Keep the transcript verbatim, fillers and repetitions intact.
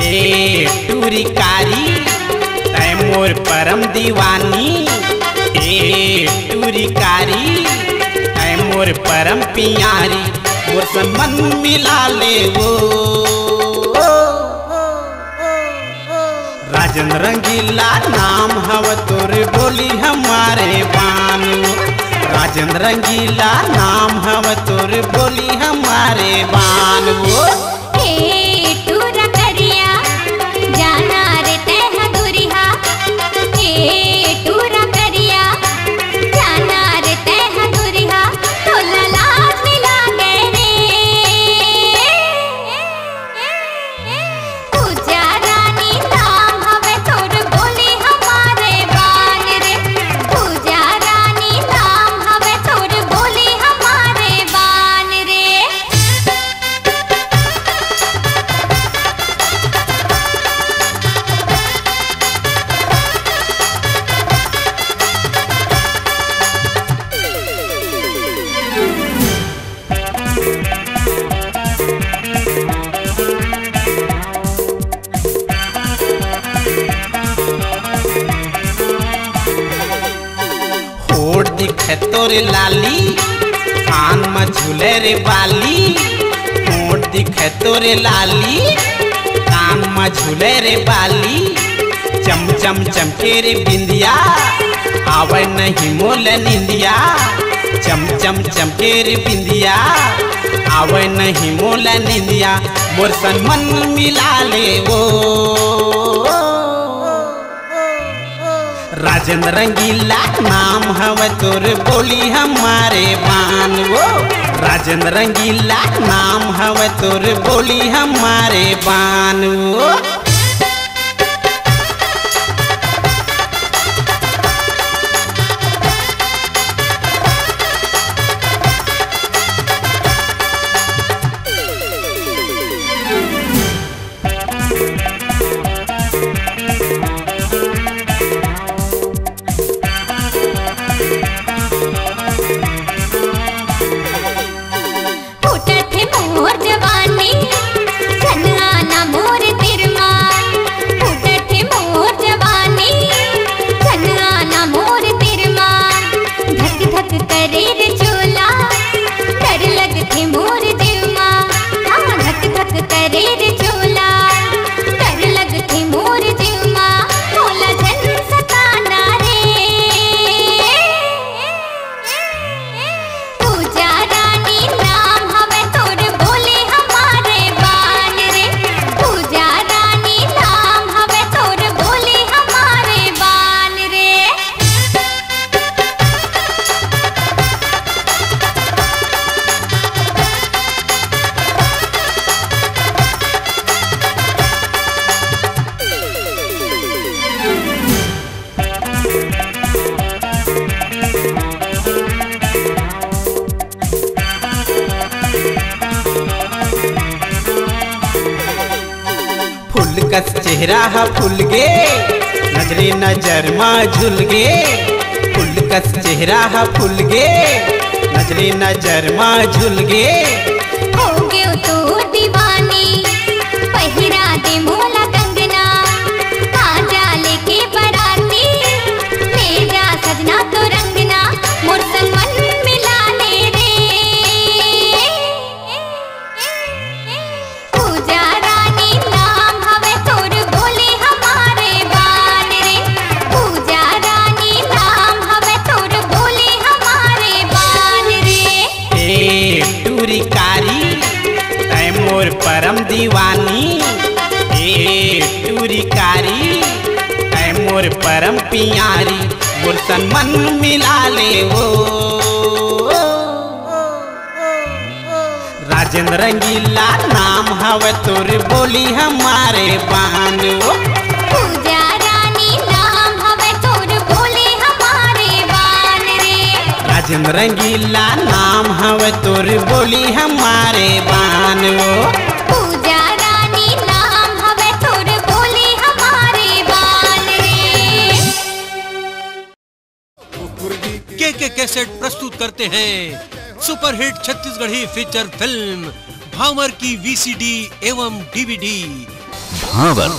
ए टूरी कारी, तै मोर परम दीवानी। ए टूरी कारी, तै मोर परम पियारी। मोर सन मन मिला ले वो। राजेंद्र रंगीला नाम हव तोर, बोली हमारे बान वो। राजेंद्र रंगीला नाम हव तोर, बोली हमारे बान वो। ए टूरा करिया, जाना रे तैं ह दुरिहा। ए टूरा करिया, जाना रे तैं ह दुरिहा। तोला लाज नइ लागे रे। पूजा रानी नाम हवे तोर, बोली हमारे बान रे। पूजा रानी नाम हवे तोर, बोली हमारे बान रे। होठ दिखे तोरे लाली, कान म झूले रे बाली। होठ दिखे तोरे लाली, कान म झूले रे बाली। चम चम चमके रे बिंदिया, आवे नहीं मोला निंदिया। चम चम चमके रे बिंदिया, आवे नहीं मोला निंदिया। मोर सन मन मिला ले वो। राजेंद्र रंगीला नाम हवे तोर, बोली हमारे बान वो। राजेंद्र रंगीला नाम हवे तोर, बोली हमारे बान वो। फूटत हे मोर जवानी, चलना ना मोर तिरमा। फूटत हे मोर जवानी, चलना ना मोर तिरमा। धक धक करे रे चोला, डर लगथे मोर जीव मा। हाँ, धक धक करे रे चोला, डर लगथे मोर जीव मा। मोला झन सताना रे। पूजा रानी नाम हवे तोर, बोली हमारे बान रे। पूजा रानी नाम हवे तोर, बोली हमारे बान रे। फूल कस चेहरा ह फूल गे, नजरे नजर मा झुल गे। फूल कस चेहरा ह फूल गे, नजरे नजर मा झुल गे। हो गेव तोर दीवानी, पहिरा दे मोला कंगना। आजा लेके बराती, ले जा सजना तोर अंगना। मोर संग मन मिला ले रे। पूजा रानी नाम हवे तोर, बोली हमारे बान रे। पूजा रानी नाम हवे तोर, बोली हमारे बान रे। ए टूरी कारी, तै मोर परम दीवानी। ए टूरी कारी, तै मोर परम पियारी। मोर सन मन मिला ले वो। राजेंद्र रंगीला नाम हवे तोर, बोली हमारे बान वो। पूजा रानी नाम हवे तोर, बोली हमारे बान रे। राजेंद्र रंगीला नाम हवे तोर, बोली हमारे बान वो। पूजा रानी नाम हवे तोर, बोली हमारे बान रे। के के कैसेट प्रस्तुत करते हैं सुपरहिट छत्तीसगढ़ी फीचर फिल्म भामर की वीसीडी एवं डीवीडी। भांवर।